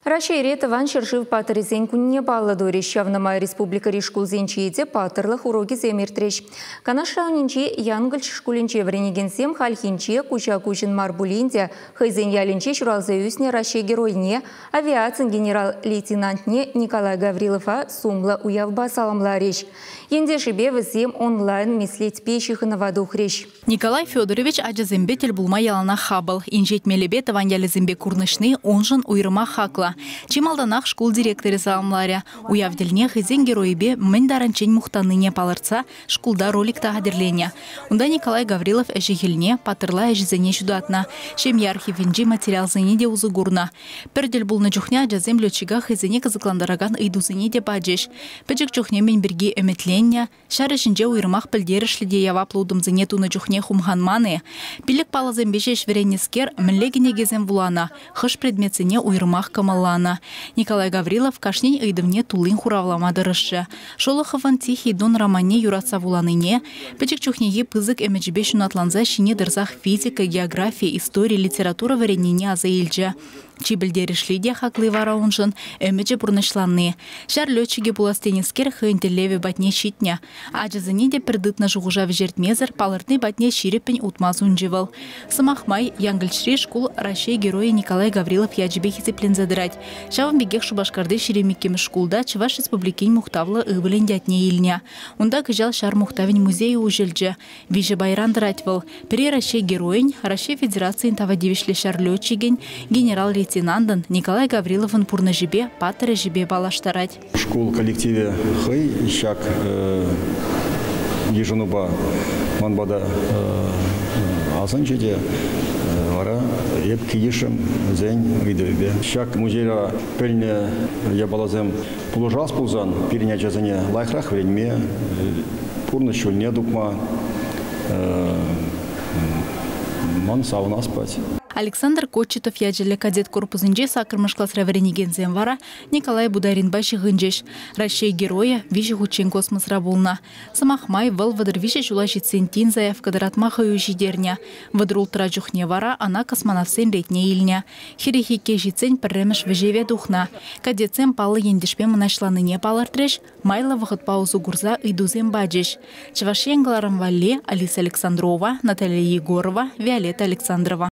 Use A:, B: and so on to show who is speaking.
A: Раҫҫейре Тӑван ҫӗршыв паттӑрӗсен кунне паллӑ турӗҫ. Ҫавна май республикӑри шкулсенче те паттӑрлӑх урокӗсем иртрӗҫ. Канаш районӗнчи Янкӑлч шкулӗнче вӗренекенсем хальхинче куҫа-куҫӑн мар пулин те хӑйсен ялӗнче ҫуралса ӳснӗ Раҫҫей Геройне, авиацин генерал-лейтенантне Николай Гаврилова сумлӑ уявпа саламларӗҫ. Ентешӗпе вӗсем онлайн меслетпе ҫыхӑнӑва тухрӗҫ.
B: Николай Федорович ачасемпе тӗл пулма яланах хапӑл. Инҫет мелӗпе тӑван ялӗсемпе курнӑҫни уншӑн уйрӑмах хаклӑ. Чи малтанах шкул директорӗ саламларӗ. Уяв тӗлне хӑйсен геройӗпе мӗн таранччен мухтаннине палӑртса шкулта ролик та хатӗрленӗ. Унта Николай Гаврилов ӗҫӗ-хӗлне, паттӑрла ӗҫӗсене ҫутатнӑ. Ҫемье архивӗнчи материалсене те усӑ курнӑ. Пӗр тӗл пулнӑ чухне ачасем летчика хӑйсене кӑсӑклантаракан ыйтусене те пачӗҫ. Пӗчӗк чухне мӗн пирки ӗмӗтленнӗ, Ҫар ӗҫӗнче уйрӑмах пӗлтерӗшлӗ те яваплӑ утӑмсене тунӑ чухне хумханман-и? Пилӗк паллӑсемпе ҫеҫ вӗреннӗскер мӗнле кӗнекесем вуланӑ, хӑш предметсене уйрӑмах кӑмӑлланӑ? Николай Гаврилов кашнин ыйтӑвне туллин хуравлама тӑрӑшрӗ. Шолоховӑн «Тихий Дон» романне юратса вуланине, пӗчӗк чухнехи пысӑк ӗмӗчӗпе ҫунатланса ҫине тӑрсах физика, географи, истори, литература вӗреннине аса илчӗ. Чи пӗлтерӗшли те хакли вара уншӑн ӗмӗчӗ пурнӑҫланни. Ҫар летчикӗ пулас тенӗскер хӑйӗн тӗллевӗ патне ҫитнӗ. Ачасене те пӗр тытнӑ шухӑша вӗҫертмесӗр палӑртни патне ҫирӗппӗн утма сунчӗ вӑл. Сӑмах май, Янкӑлчри шкул Раҫҫей Геройӗ Николай Гаврилов ячӗпе хисепленсе тӑрать. Ҫавӑн пекех Шупашкарти 22-мӗш шкулта Чӑваш Республикин мухтавлӑ ывӑлӗн ятне илнӗ. Унта кӑҫал ҫар мухтавӗн музейӗ уҫӑлчӗ. Виҫӗ пайран тӑрать вӑл. Пӗри Раҫҫей Геройӗн, Раҫҫей Федерацийӗн тава тивӗҫлӗ ҫар летчикӗн, генерал-лейтенантӑн Николай Гавриловӑн пурнӑҫӗпе, паттӑр ӗҫӗпе паллаштарать.
C: Шкул коллективӗ хӑй ҫак йышӑнупа ман пата асӑнчӗ те вара эп килӗшрӗм вӗсен ыйтӑвӗпе. Ҫак музейра пӗлнӗ япаласем пулӑшас пулсан пирӗн ачасене лайӑхрах вӗренме, пурнӑҫ ҫулне тупма ман савӑнас пулать.
B: Александр Кочетов ячӗллӗ кадет корпусӗнче саккӑрмӗш класра вӗренекенсем вара Николай Бударинпа ҫыхӑнчӗҫ. Раҫҫей Геройӗ виҫӗ хутчен космосра пулнӑ. Сӑмах май, вӑл 33 ҫула ҫитсен тин заявка тӑратма хӑю ҫитернӗ. Вӑтӑр улттӑра чухне вара ӑна космонавтсен ретне илнӗ. Хӗрӗх икке ҫитсен пӗрремӗш вӗҫеве тухнӑ. Кадетсем паллӑ ентешпе мӑнаҫланнине палӑртрӗҫ, майлӑ вӑхӑтпа усӑ курса ыйтусем пачӗҫ. Чӑваш Ен кӑларӑм валли Алиса Александрова, Наталья Егорова, Виолетта Александрова.